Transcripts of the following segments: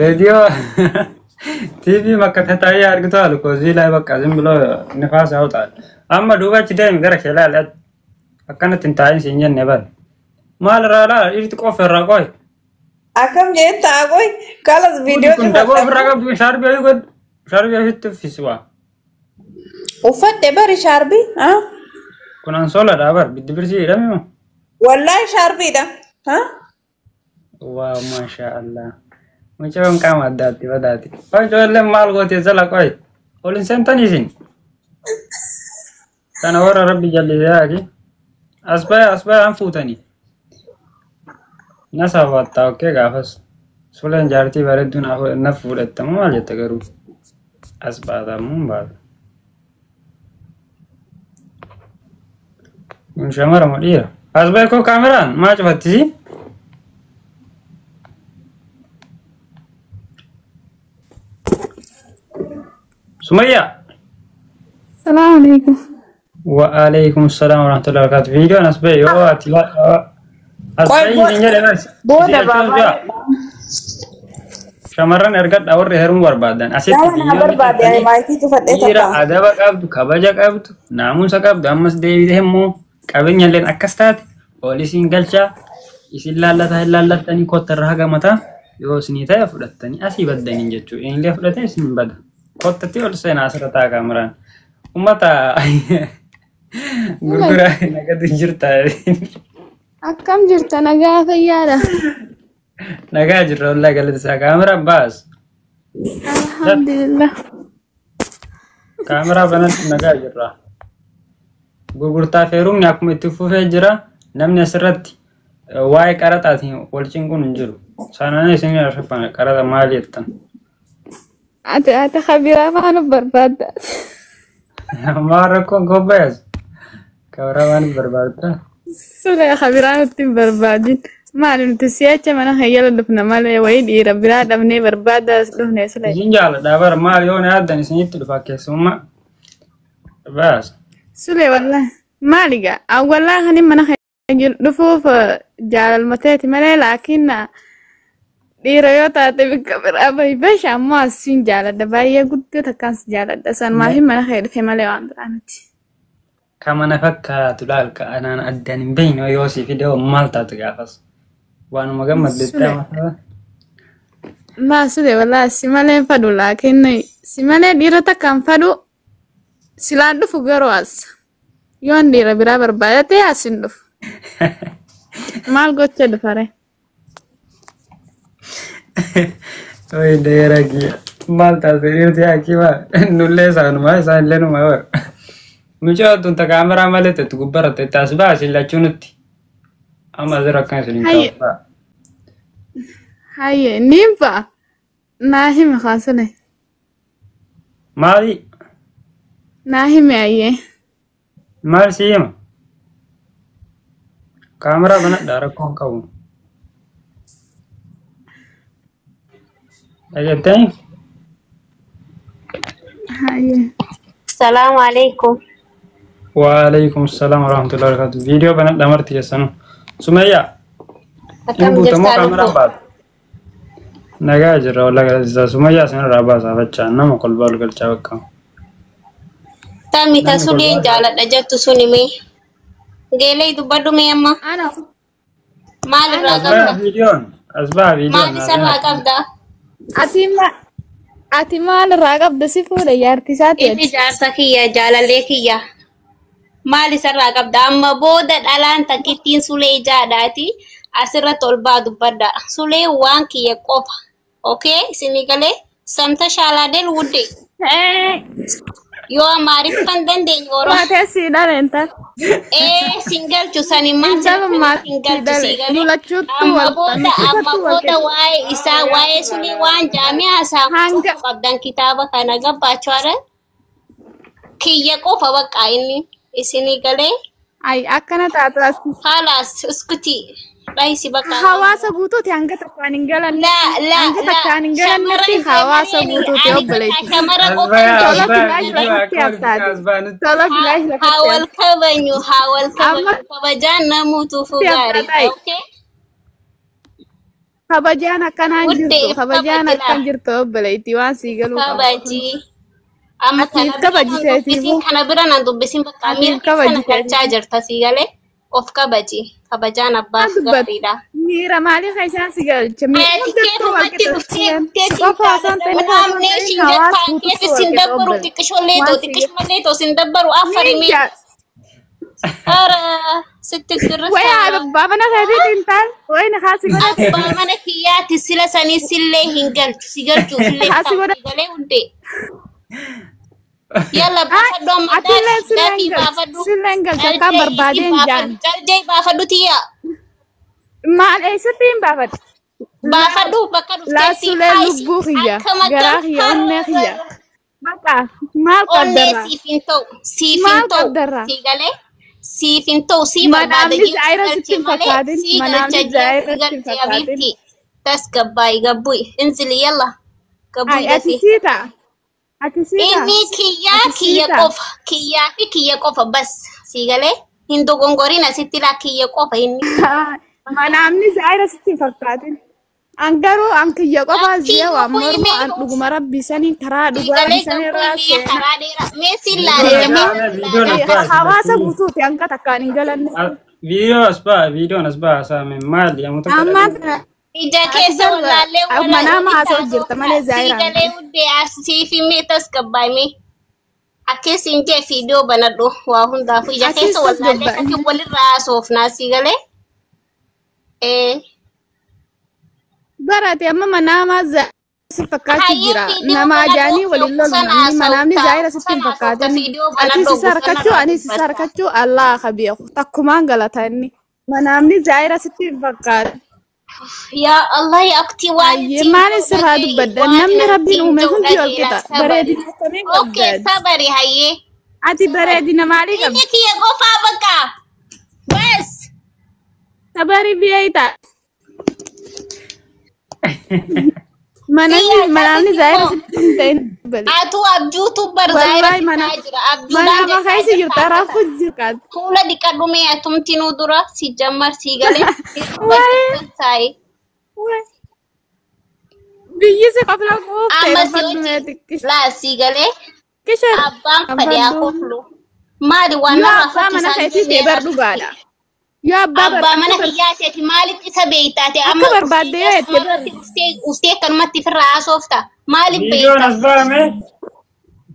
ሬዲዮ ቲቪ መከታተያ አድርግተዋል እኮ እዚህ ላይ በቃ ዝም ብሎ ንፋስ ያወጣል። Amma duubachi deemi gara kee laali akkanatti hin taa'in siin jenne bar. Maal irraa laala dhiirti qofa irraa qoy. Akkam jeen ta'a qoy kalas viidiyoo Kun daboo ofirraa qabdu shaarbii wayii godhu shaarbii ofitti uffisi waa. Uffadhe bari shaarbii. Kun ansoolaadha bar biddi birsii jedhame moo? Wallaahi shaarbiidha. Waaw maasha Allah. Mucaan qaama addaatti badaati. Ijoolleen maal goote jala qoy. Ol hin seentanii isin. Kana warra rabbi jallisee haaki. As baya as baya an fuutanii. Na saawwattaa okkee gaafas. Suleen jaartii bareedduu na fuudhattamu maal jetta garuu. As baatamu hin baatu. Kun shamara moo dhiira? As baya koo kaameraan maa cufattisi? Sumayyaa. Salaamu alaikum. Wa'alaikum salam warahmatullahi wabarakatuh. Viidiyoon as ba'e yoo ati as Qoy ba'e isin jedhe bas. Booda Isin achi baabaa. Shamarran ergadha warri heerumuu barbaadan. Asitti Nama na viidiyoon barbaade ani hojjettanii maayikii cufadhee dhiira ta'a. Adaba qabdu, kabaja qabdu, naamusa qabdu ammas deebitee immoo qabeenya illeen akkas taate poolisiin galchaa isin laallataa hin laallattanii kotta irraa hagamataa yoo isinii ta'e fudhattanii asii baddanii jechuudha. Inni fudhatee isin bada. Kottatti ol seenaa asirra ta'a kaameraan. Uummata gurgura nagatu jirta. Akkam jirta nagaa fayyaadha. Nagaa jirra wallaahi galata isaa kaameraan baas. Alhamdulillah. Kaameraa banatti nagaa jirra. Gurgurtaa fi heerumni akkuma itti fufee jira. Namni asirratti waa'ee qaraxaatiin wal cinquun hin jiru. Sanaan isin arfan qaraxa maal jettan? Ati kabiraa faana barbaadda. Maal rakkoon kobbayas? Kabiraa waan barbaadda? Sulee kabiraa nutti hin barbaadin. Maali nuti si'acha mana hayyala dhufna malee wayii dhiira biraa dhabnee barbaadda as dhufne sulee. Isin jaaladha bara maal yoo na yaaddan isinitti dhufa keessummaa. Baas. Sulee wallahi maali gaa awwallaa kanin mana hayyala dhufuuf jaalalmateeti malee laakiin dhiira yoo taate bikka biraa bahi basha ammoo asiin jaaladha baay'ee guddoo takkaan si jaaladha sanumaaf mana kee dhufe malee waan biraa miti. Kama na fakkaatu laal ka anaan addaan hin beekne yoo si fide hoo maal taatu gaafas? Waanuma gammaddetti Sulee. amma. Laa sule walaa si malee hin fadhu laakiin si malee dhiira takkaan fadhu silaan dhufu garuu as yoon dhiira biraa barbaadate as hin dhufu. Maal gocha dhufare? Oyi deera kiyya. Maal taate dhiirti hakiima nullee isaanumaa isaan illee numa bara. Mucaa tun ta kaameraa malee teettu gubbarra teetti as baasi lachuu nutti. Amma asirra akkana isin hin Hayye kaa'u. Hayye niin ba'a naa himi kaasule Maali? Naa himi ayyee. Maal si hima? Kaameraa banadhaa rakkoo hin qabu. Dhageettanii? Hayye. Salaamu alaikum. Waalaikum salaam warahmatullahi wabarakatuh. Viidiyoo banadhaa marti keessanuu. Sumayyaa hin Akkam guutamoo jirtaa kaameraan lubbuu? baatu? Nagaa jirra wallaahi galata. Sumayyaa isinirraa baasaa fachaan nama kolbaa ol galchaa bakka. Tammi ta Namni suleen kolbaa jaaladha jettu suni mee? Geelee dubbadhu mee amma? Ana Maal irraa As baa qabda? viidiyoon as baa viidiyoon Maal isarraa qabda? Ati ma ati maal irraa qabda si fuudhe jaartii isaati Inni ati. jaarsa kiyya jaalallee kiyya. Maal isarraa qabda? Amma booda dhalaan takkittiin sulee ijaadhaati. Asirratti ol baa dubbadha. Sulee waan kiyya qofa. Okay? Isinii galee? Samta shaalaadeel wudde. Yoo Amaariffan dandeenye Oromoo. Maatee sii dhale intal. Ee sin galchu sani maal Intala sin maatii galchu dhale. si Nu galee. lachuuttu Amma wal booda nu amma cufatu wal booda keessa. waa'ee isaa waa'ee sunii waan jaami'a isaa Hanga qabdan kitaaba kana gabbaachuudhaan kiyya qofa bakka inni isinii galee ay akkana taatu as haalaas iskuti dhayisi bakka hawaasa guutuuti hanga takkaan hin la galannetti la hanga la takkaan hin galannetti shamarran hawaasa deemanii guutuuti ani bakka obboleetti. shamara As qofa baa as Tola baa bilaash viidiyoo lafatti akka ol fixa haftaati. as baa nutti. Tola bilaash lafatti haa wal haftaati. kabanyu haa wal Amma kabanyu kabajaan namuutuufu haftaa gaariidha ta'i. okay. Kabajaan akkanaan Guddee jirtu if kabajaan kabajila. akkan jirtu obboleettii waan sii galuu qaba. Kabaji. Amma Ati kana if bira nan kabajiteetiifu. dubbisin, kana bira nan dubbisin, bakka Ati miira if keessa na kabajiteetiifu. galchaa jirta sii galee. Of kabaji. Kabajaan Maal abbaaf dubbatu? gaariidha. Miira maalii keessaan si galcha? Miira Ati hundattuu wal keefumatti qixa dhuftee seen. dhuftee Si siin qofa osoo hin jaaladha. ta'in osoo hin Walaamnee ta'in siin hawaasa jettaan guutuutu keefi wal siin qixa dabbaru obbole. xiqqishollee Waan too si xiqqishumallee too siin dabbaru afari Niin mee. jaa. Ara sitti Wayi sirrisaa. abbaa mana keetiin hin taane wayi na haasi godhate. Abbaa mana kiyyaatti sila sanii sillee hin galchu si galchuufillee Haasi ta'u godhate. si galee hundee. Yalla Ay, baafadhu amma atillee daafi silleen daafii galcha. baafadhu. Silleen galcha akkaan Caltee isii barbaadeen baafadhu jaan. caltee baafadhu tiyya. Maal eessatti hin baafadhu? Baafadhu bakka dhufteetti Laassulee haa isin lubbuu kiyya akkam garaa akkam kiyya onnee kiyya. Bakka maal onnee qabdarraa? siif hin ta'u siif hin Maal ta'u qabdarraa? si galee siif hin ta'u sii barbaada Manaamni jee si zaayira sitti galche hin malee fakkaatin. sii galcha Manaamni jee si zaayira sitti hin galche fakkaatin. habiibti tasgabbaay gabbuy inzili yalla gabbuy Ay, ati dafii. sii ta'a. Ati sii ta'a. Inni kiyyaa Ati sii kiyya ta'a. qofa kiyyaa fi kiyya qofa bas si galee hin dogongorin asitti laa kiyya qofa inni. Manaamni zaayira sitti hin fakkaatin. An garuu an kiyya qofaa zi'a Kiyya waan bu'ii mormu mee an dhuguma rabbii saniin karaa si dhugaa galee sanii gabbuy irraa mee seenaa karaa dheeraa mee si laale Viidiyoon mee as si baa, viidiyoon laale as baa hawaasa asirratti. guutuuti hanga takkaan hin galanne. Viidiyoo as baa, viidiyoon as baa saame maali? Amma tokko Ammaan dhagee. tana Ija ati keessa garuu wallaallee wala manaama walitti haasa'u jirta haasofna malee sii zaayiraan galee miti. hundee as siif himee tasgabbaa'ime akkeessi hin jee fiidiyoo banadhu waa hundaafuu ija Atis keessa wallaallee tasgabbaa'e. kakki walirraa haasofnaa sii galee. Ee Barate amma manaamaa si fakkaachuu hayyee jira. fiidiyoo Nama banadhu ajaanii waliin lolu san namni manaamni haasofta zaayira sitti san hin haasofta fakkaatin. fiidiyoo Atis banadhu isa harkachuu gusanarraa anis isa dubbatta. harkachuu Allah ka beeku. Takkumaan galata inni. Manaamni zaayira sitti hin fakkaatin. Yaa Allah yaa akti waan Ayyee siin maal ta'u sirraa dhaga'i dubbadda? waan Namni rabbiin siin uume ta'u hundi ol dhaga'i qixa. sabari. Bareedina akkamii Okay qabda? sabari hayyee Ati sabari. bareedina maalii Inni qabda? kiyya qofaa bakka bas. Sabari biyya ta'a. Manamni Tiyya manaamni sabisi zaayira koo. sitti hin ta'in bali. Atu abjuutu bar zaayira Wallahi mana sitaa jira. Abjuudhaan manaama jechaa keessa jirta jirta akkasa. raafuu jirkaat. Fuula dhiqadhu mee atumtinuu dura si jammar si galee hirriba Waayee jirtan taa'i. waayee biyyi si qofla quuftee Amma si rafadhu wajjin mee xiqqisha. laa si galee Xiqqisha abbaan fadhe haa rafadhu. koflu. Maali waan Yoo narraa abbaa mana fakkisaan keetii jennee ta'e bar rakkifte. dhugaadha. Yoo abbaa bar Abbaa akka mana bar kiyyaateeti maaliif isa beeytaate akka amma barbaadde uftee yoo jette bar. asumarratti uftee uftee akkanumatti ofirraa haasofta. Maaliif Viidiyoon beeyta? as baame.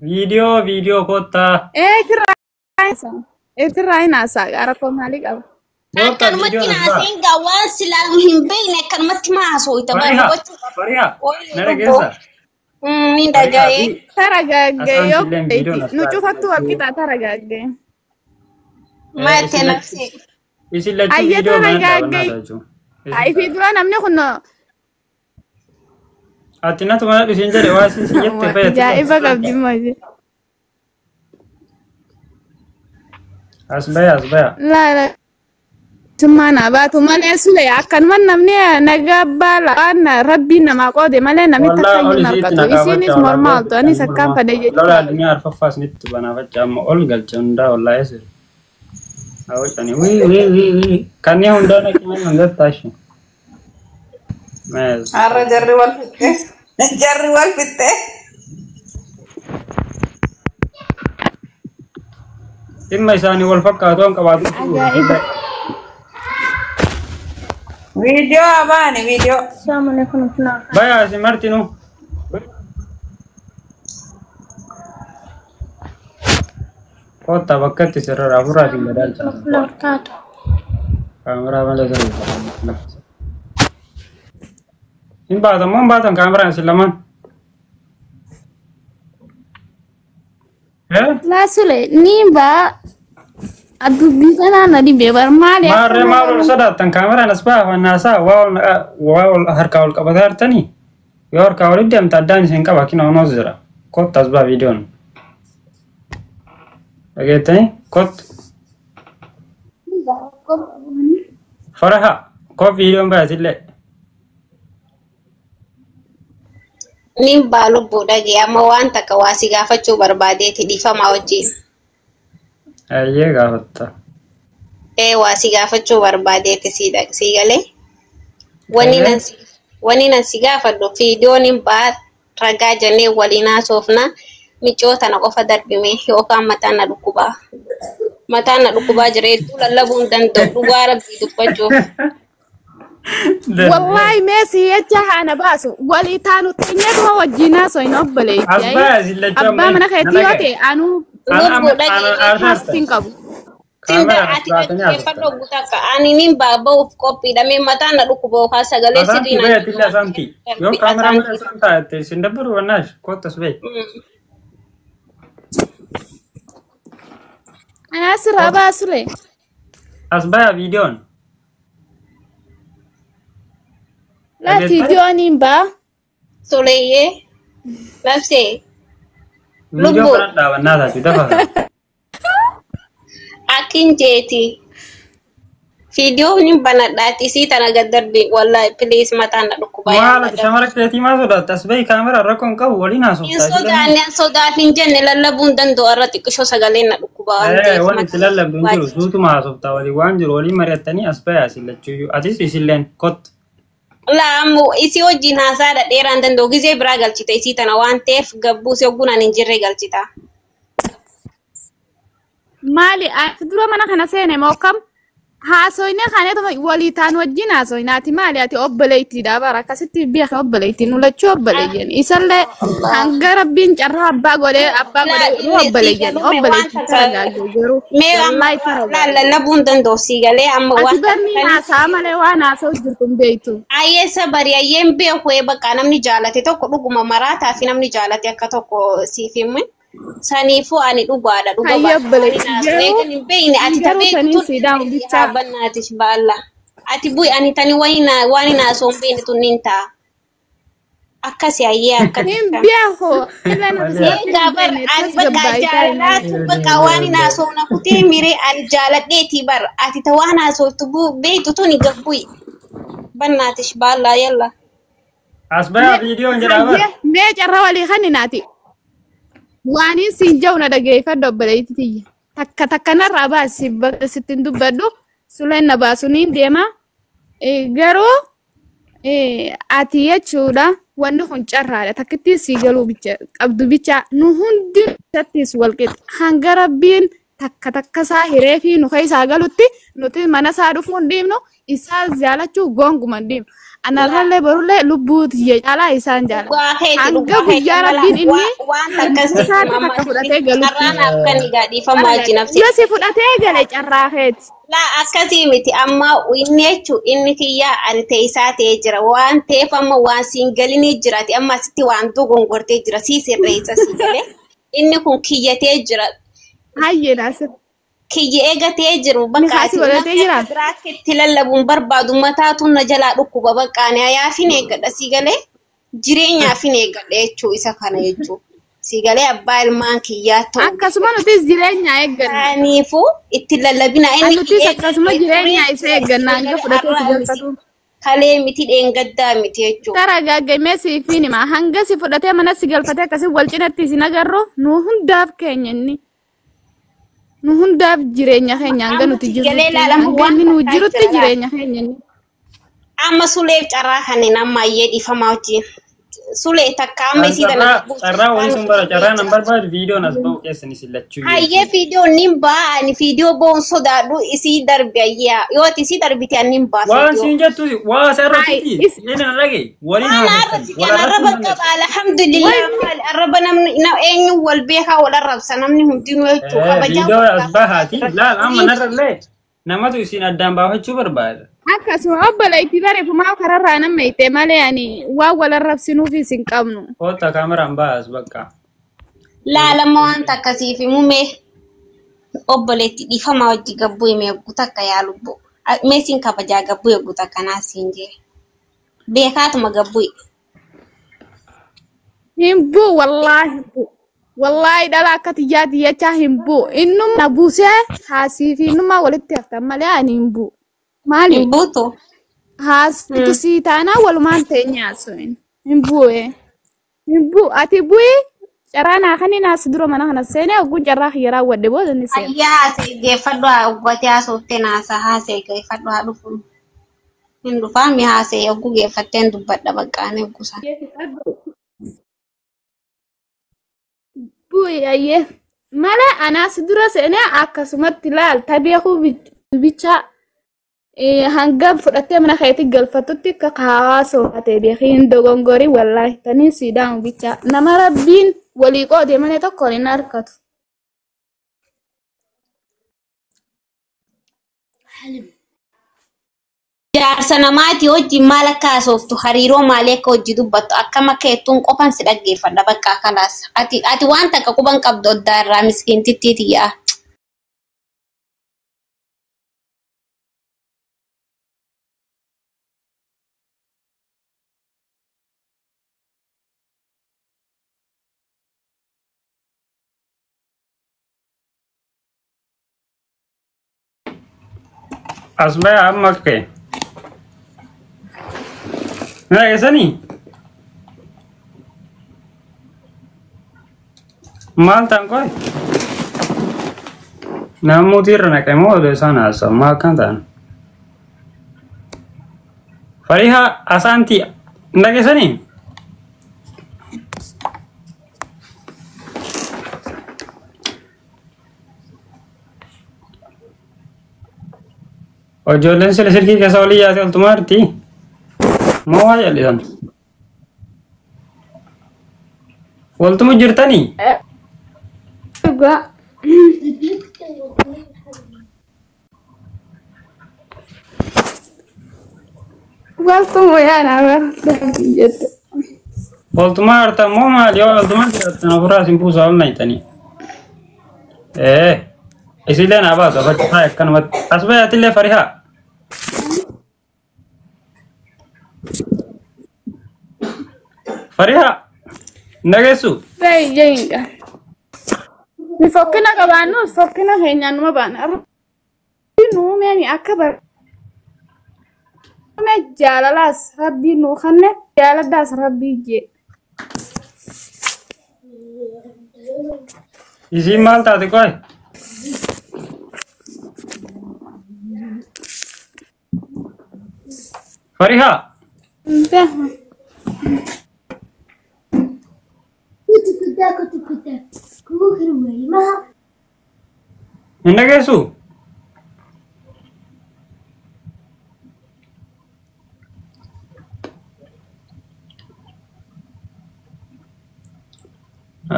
Viidiyoo viidiyoo kottaa. Ee firraa haasaa. Ee firraa hin haasaa rakkoo maalii qaba? Kottaa Akkanumatti viidiyoon as baa. naaseen gaa waan silaa hin beekne akkanumatti maa haasofta bara Fariha, hubachuu qaba. Fariha, Ooyee na lubbuu. dhageessaa? Ni Fariha dhaga'ee. fi Tara gaaggee asaan yoo silleen viidiyoon as nu baa. cufattu wal qixa tara gaaggee. Maal Isin nafsi. isin lachuu Ayya viidiyoo tara mana gaaggee. daawwannaa jechuudha. Ay fi dura namni kun Ati natu mana dhusin jedhe waa isin si jette fayyadu. ajaa'iba qabdi maji. As baya as baya. La la. Tummaa naa baatu malee sule akkanuma namni nagaa baala waan rabbiin namaa qoode malee namni takka Wallaa ol iyyuu hin isiitti argatu. na Isiinis kaafachaa morma oltu anis akkaan fadhe Lola jechuudha. addunyaa arfaffaas nitti banaafachaa amma ol galcha hundaa wallaahi sir. Hawwacani wii wii wii wii kanneen hundaa naqimee hundatti taashi. Mees. Har'a jarri wal fixxe. Jarri wal fixxe. Dhimma isaanii wal fakkaatu waan qabaatu. Ajaa'iba. Viidiyoo abaani viidiyoo. Bayaa isin martinuu. Kottaa bakka itti sirra afuraa fi gadaa caalaa. Kaameraa malee sirra. Hin baatan moo hin baatan kaameraan isin lamaan? Eh? Laa sule ni baa dubbii kanaan na dhibee bar maali Maarree akkana maal ol sodaattan kaameraan as ba'a fannaasaa waa ol waa ol harkaa ol qabataa jirtanii yoo harkaa ol deemte addaan isin qaba kina onoos jira kottu as ba'a viidiyoon dhageettanii kottu faraha koo viidiyoon ba'atillee Nin baa lubbuu dhagee amma waan takka waa si gaafachuu barbaadeeti dhiifamaa wajjin. ayyee gaafatta Ee waa si gaafachuu barbaadeeti si galee. Wanni Ee nan si Wani nan si gaafadhu viidiyoon hin baa ragaa jennee waliin haasofna. Micoo tana qofa darbime yookaan mataan na dhukkubaa. Mataan na dhukkubaa jira hedduu lallabuu hin danda'u dhugaa rabbii dubbachuuf. Wallaahi meesii jecha haana baasu walii taanu teenyatuma wajjin haasoo obboleetti. Abbaa isin Abbaa mana keetii yoo ta'e anuu Lubbuu dhagee haastiin qabu. Tinda ati dhaggeeffadhu guutakka ani nin baaba'uuf qophiidha mataan na dhukkuba yookaan sagalee Asanti sirrii bee naan tilla asanti. Yoo kaameraa mana isaan taa'atte isin dabbaru wannaash kottas bee. Anaa sirraa baasule. As baya viidiyoon. Laa viidiyoon hin baa. Soleeyyee labsee Viidiyoo Lubbuu. kana dhaabannaa taati dafa. Akkin jeeti. Viidiyoo hin banadhaati isii tana gad darbi wallahi please mataan na dhukkubaa. Maal ati shamara keetii maa sodaatte as bahi kaameraa rakkoo hin qabu waliin Hin haasoftaa. sodaanne hin sodaaf hin jenne lallabuu hin danda'u irra xiqqishoo sagaleen na dhukkubaa waan ta'eef Waan itti mataan na lallabdu hin dhukkubaa jiru jira. suutuma haasoftaa waliin waan jiru waliin mari'attanii as bahi asin lachuyyuu atis isilleen kottu. Laa ammoo isii wajjin haasaa dhadheeraa hin danda'u gizee biraa galchita isii tana waan ta'eef gabbuu si hogguun hin jirre galchita. Maali ati dura mana kana seene moo kam haasoyne kaneetuma walii taanu wajjin haasoyne ati maali ati obboleettiidha bara akkasitti beeka obboleettiin nu lachuu obboleeyyan isallee hanga rabbiin carraa abbaa godhee abbaa Laa godhee nu inni sii obboleeyyan galume waan obboleettii takka tara garuu mee amma wallaahi tara laa lallabuu hin danda'u sii galee amma ati waan barni haasaa malee waan haasa'u jirtu hin beektu. Ayyee sabari ayyeen beeku ee bakka namni jaalate tokko dhuguma maraataa fi namni jaalate akka tokko siif himu. Saniifuu ani dhugaadha dhuga Hayyee baata. Ani obboleetti naasu garuu eegan hin beekne ati garuu taphee taniin tun siidhaan bichaa haabannaatish baalla. Ati bu'i ani tani waan naasoo hin beekne tun nin ta'a. Akkasi ayyee akkasi. hin beeku. Illee nama sirratti hin Egaa bar beekne ani tas bakka gabbaayitaa hin jaalalaatu bakka waan naasoo na kutee miree ani jaaladheetii bar ati ta waan haasoftu beektu tuni gabbu'i. Bannaatish baallaa yalla. As baya viidiyoon jedhaa bara. Hayyee mee carraa walii kan naati. Waaniin siin jau na dhageeffadhu obboleetti tiyya. Takka takka narraa baasi bakka sittiin dubbadhu suleen na baasu niin deema. Garuu ati jechuudha wanni kun carraadha takkittiin sii galuu bicha qabdu bicha nu hundi isattis wal qixa hanga rabbiin takka takka isaa hiree fi nu keessaa galutti nuti mana isaa dhufuu hin dhiibnu isaa jaalachuu goonguma hin dhiibnu. Anarrallee borullee lubbuu tiyya caalaa isaan jaalladha. Dhugaa keeti Hanga dhugaa keeti guyyaa mala rabbiin inni waan akkas isaatti takka fudhatee galutti. carraa naaf kan egaa dhiifamaa wajjin nafsi. Yoo si fudhatee gale carraa keeti. Laa akkasii miti amma inni jechuun inni kiyyaa ani ta'e isaa ta'ee jira waan ta'eef amma waan siin galinii jiraati amma asitti waan dogongortee jira sii sirreessa sii galee inni kun kiyyatee jira Hayyee naasir. kiyya eegatee jiru Inni bakka kaasii ati godhatee namni jira. akka biraatti itti lallabuun barbaadu mataatu na jalaa dhukkuba bakka ani hayaafin eeggadha sii galee jireenyaafin eeggadha jechuu isa kana jechuu sii galee abbaa ilmaan kiyyaa ta'u. Akkasuma nutis jireenya eegganna. Kanaafuu itti lallabina inni Nutis akkasuma jireenya isa eegganna hanga fudhatee si galfatu. Kalee miti dheengaddaa miti jechuudha. Tara gaaggamee siifin hima. Hanga si fudhatee mana si galfatee akkasii wal cinatti isin agarru nu hundaaf keenya inni. Nu hundaaf jireenya keenya hanga Amma nuti si galee jirrutti. ilaalamu Hanga waan inni nu takkaa jirutti jira laata? jireenya keenya inni. Amma suleef carraa kanneen amma ayyee dhiifamaa wajjin. Sulee takka amma isii tana Carraa carraa wayii sun bara carraa nan barbaadu viidiyoon as ba'u keessan isin lachuu Hayyee fiidiyoo nin ba'a ani fiidiyoo ba'uun sodaadhu isii darbe ayyaa yoo ati isii darbite ani nin ba'a Waan fiidiyoo. siin jettu waa isa Hai, irratti is- inni na dhagaye waliin Maal haasoftan arrabsite wal an arrabsuun arraba dandeessu. qaba alhamdulillah maal arraba namni na eenyu wal beekaa wal arrabsa namni hundinuu jechuu kabajaa Viidiyoo wal as bahaati laal amma narrallee namatu isin addaan baafachuu barbaada. Akkasuma obboleettii bareefumaa kararraa nama hiite malee ani waan wal arrabsinuuf isin qabnu. Kottaa kaameraan baas bakka. Laalama wanta akkasiif himumee obboleetti dhiifamaa wajji gabbuu hime eeggu takka yaa lubbu. Mee siin kabajaa gabbuu eeggu takka naa siin jee. Beekaatuma gabbuu. Hin bu'u wallaahi hin bu'u. Wallaahi dhala akka xiyyaa xiyyachaa hin bu'u. Innuma na buusee haasii fi innuma walitti haftan malee ani hin bu'u. Maali? Hin buutu. Haasitu sii taanaa walumaan teenya haasawin. Hin bu'u. Hin bu'u. Ati bu'i carraa naa kaniin as dura mana kana seenee ogguun carraa kiyya raawwadhe booda ni seena. Ayyaa haasee geeffadhu haa uggatee haasooftee naasa haasee geeffadhu haa dhufu. Hin dhufaa mi haasa'e yogguu geeffatteen dubbadha baqqaan eeggusan. Bu'ee mala anaas dura seenee akkasumatti laal tabeekuu bicha hanga fudhattee mana keetti galfattutti akka hawaasa ta'e beekiin dogongorii wallaahi tanii siidaan bicha nama rabbiin walii qoodee mana tokkoon hin harkatu. Jaarsa namaati hojii maal akka haasoftu hariiroo maalii akka hojii dubbattu akkam akka jettuun qofan si dhaggeeffadha bakka kalaas. Ati waan takka quban qabdu oddaa irraa miskiintittiiti yaa. As baya amma kee. Na dhageessanii? Maal ta'an qoy? Namooti irra naqe moo oduu isaan haasa'u maal kan ta'an? Fariha Asaantii hin dhageessanii? Ijoolleen sila silkii keessa olii yaate oltumaa jirti? Moo waa jal'isan? Waltumu jirtanii? Dhugaa. Waltumu yaana barbaadu jette. Waltumaa hartan moo maali? Yoo waltumaa jiraattan ofirraa isin buusaa ol nayitanii. Ee, isillee naa baasu afachisaa akkanumatti. As bayaatillee Farihaa. Farihaa. Hin dhageessu? Baay'ee Ni fokkina qabaannus fokkina keenyaan numa baana. Rabbiin nu uumeen akka barbaanne jaalalaas rabbiin nuu kenne jaaladhaas rabbii jee. Isiin maal taate qoy? Farihaa. Hin dhageessu?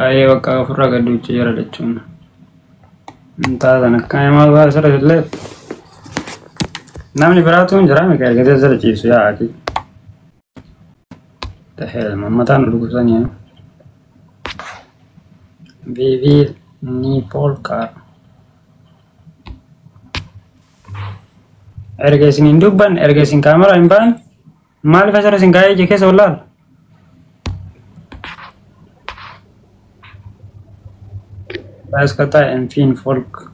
Ayyee bakka ofirraa gad duuchee jira jechuun. Hin taatan akkana maal ba'a asirra illee. Namni biraatu hin jira mika ergatee asirra ciisu yaa ati. Tahee mammataan nu dhukkubsanii. Vi vill ni folkar. Erga isin hin dubbanne erga isin kaameraa hin baan maaliif asirra isin kaa'ee ija keessa wallaal? Jag ska ta en fin folk.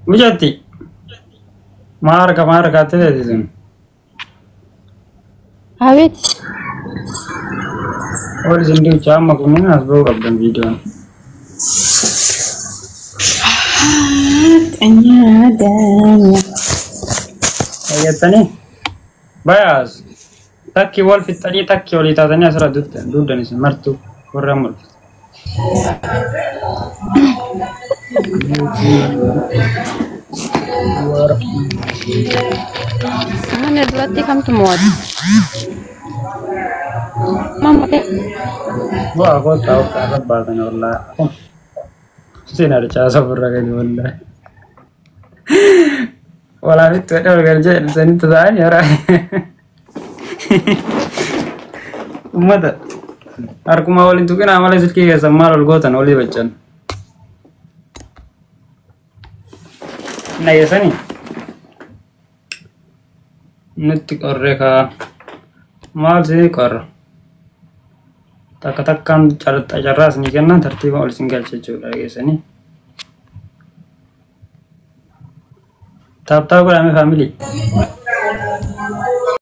Mijatti. Maa harka maa harkaatti teeti sun? Abeet. Ol isin duucha amma kunneen as ba'uu qabdan viidiyoon. Dhageettanii? Bayaas. Takki wal fixxanii takki walii taatanii asirra duuddan isin martuu warra amma dhufte. Mana duratti kamtu mo'ata? Mamma Bu'aa kottaa of irra baatan wallaahi. Isin harcaasa ofirra gadi wallaahi. Walaafitti wadha ol galchee isinitti ta'an yara. Uummata harkuma waliin tuqinaa malee silkii keessan maal ol gootan olii baccan. Dhageessanii? Nutti qorre kaa maal isinii qorra? Takka takkaan carraa isinii kennan tartiiba ol isin galcha jechuudha dhageessanii. Tap tap godhame faamilii.